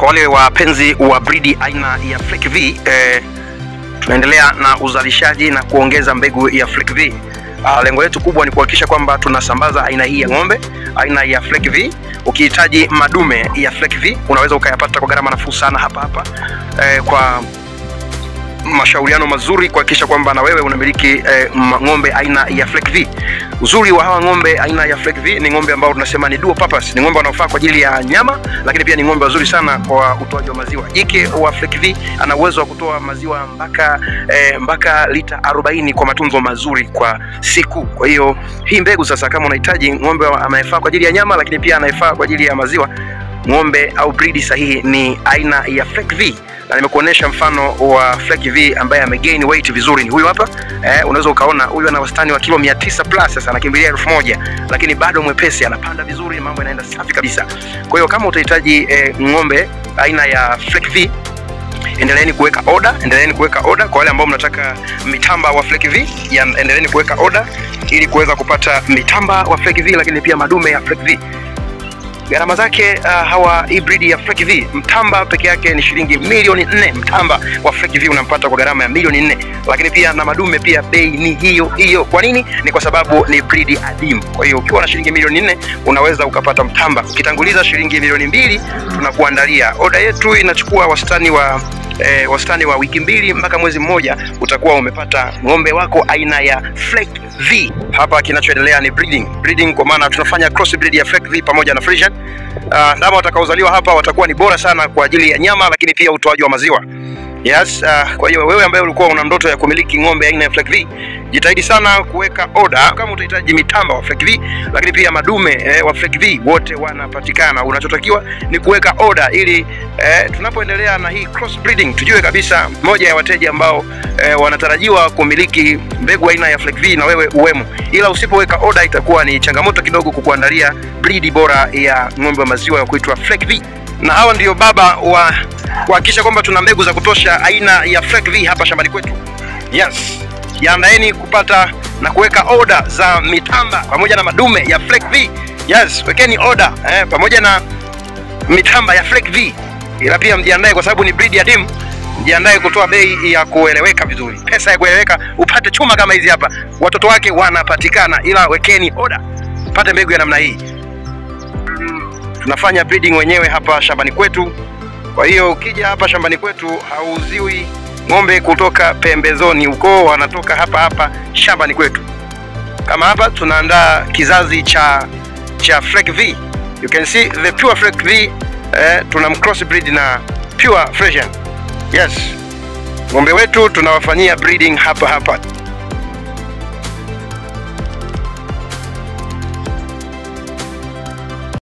Kwa wale wapenzi wa bridi aina ya Fleck V, tunaendelea na uzalishaji na kuongeza mbegu ya Fleck V. Lengo letu kubwa ni kuhakikisha kwamba tunasambaza aina hii ya ng'ombe, aina ya Fleck V. Ukihitaji madume ya Fleck V unaweza ukayapata kwa gharama nafuu sana hapa hapa, kwa mashauriano mazuri kuhakikisha kwamba na wewe unamiliki ng'ombe aina ya Fleck V. Uzuri wa hawa ng'ombe aina ya Fleck V ni ng'ombe ambao tunasema ni dual purpose, ni ng'ombe wanaofaa kwa ajili ya nyama, lakini pia ni ng'ombe wazuri sana kwa utoaji wa maziwa. Jike wa Fleck V ana uwezo wa kutoa maziwa mpaka lita 40 kwa matunzo mazuri kwa siku. Kwa hiyo hii mbegu sasa, kama unahitaji ng'ombe anayefaa kwa ajili ya nyama lakini pia anayefaa kwa ajili ya maziwa, ng'ombe au breed sahihi ni aina ya Fleck V. Na nimekuonesha mfano wa Fleck V ambaye amegain weight vizuri ni huyu hapa. Unaweza ukaona huyu ana wastani wa kilo 900 plus, sasa anakimbilia 1000, lakini bado mwepesi, anapanda vizuri, mambo yanaenda safi kabisa. Kwa hiyo kama utahitaji ng'ombe aina ya Fleck V, endeleeni kuweka order, endeleeni kuweka order. Kwa wale ambao mnataka mitamba wa Fleck V, endeleeni kuweka order ili kuweza kupata mitamba wa Fleck V, lakini pia madume ya Fleck V. Gharama zake hawa hybrid ya Fleck V, mtamba peke yake ni shilingi milioni 4. Mtamba wa Fleck V unampata kwa gharama ya milioni 4, lakini pia na madume pia bei ni hiyo hiyo. Kwa nini? Ni kwa sababu ni breed adimu. Kwa hiyo ukiwa na shilingi milioni 4 unaweza ukapata mtamba. Ukitanguliza shilingi milioni 2 tunakuandalia. Oda yetu inachukua wastani wa wiki 2 mpaka mwezi mmoja, utakuwa umepata ng'ombe wako aina ya Fleck V. Hapa kinachoendelea ni breeding. Breeding kwa maana tunafanya cross breed ya Fleck V pamoja na Friesian. Ndama watakaozaliwa hapa watakuwa ni bora sana kwa ajili ya nyama, lakini pia utoaji wa maziwa. Yes, kwa hiyo wewe ambaye ulikuwa una ndoto ya kumiliki ng'ombe aina ya Fleck V, jitahidi sana kuweka order kama utahitaji mitamba wa Fleck V, lakini pia madume wa Fleck V wote wanapatikana. Unachotakiwa ni kuweka order ili tunapoendelea na hii cross breeding tujue kabisa moja ya wateja ambao wanatarajiwa kumiliki mbegu aina ya Fleck V na wewe uwemo. Ila usipoweka order itakuwa ni changamoto kidogo kukuandalia breed bora ya ng'ombe wa maziwa ya kuitwa Fleck V. Na hawa ndio baba wa kuhakikisha kwamba tuna mbegu za kutosha aina ya Fleck V hapa shambani kwetu. Yes, jiandaeni kupata na kuweka order za mitamba pamoja na madume ya Fleck V. Yes, wekeni order pamoja na mitamba ya Fleck V. Ila pia mjiandae kwa sababu ni breed ya adimu, mjiandae kutoa bei ya kueleweka vizuri, pesa ya kueleweka, upate chuma kama hizi hapa. Watoto wake wanapatikana, ila wekeni order pate mbegu ya namna hii. Tunafanya breeding wenyewe hapa shambani kwetu. Kwa hiyo ukija hapa shambani kwetu hauziwi ng'ombe kutoka pembezoni huko, wanatoka hapa hapa shambani kwetu. Kama hapa tunaandaa kizazi cha Fleck V. You can see the pure Fleck V, tuna cross breed na pure Friesian. Yes, ng'ombe wetu tunawafanyia breeding hapa hapa.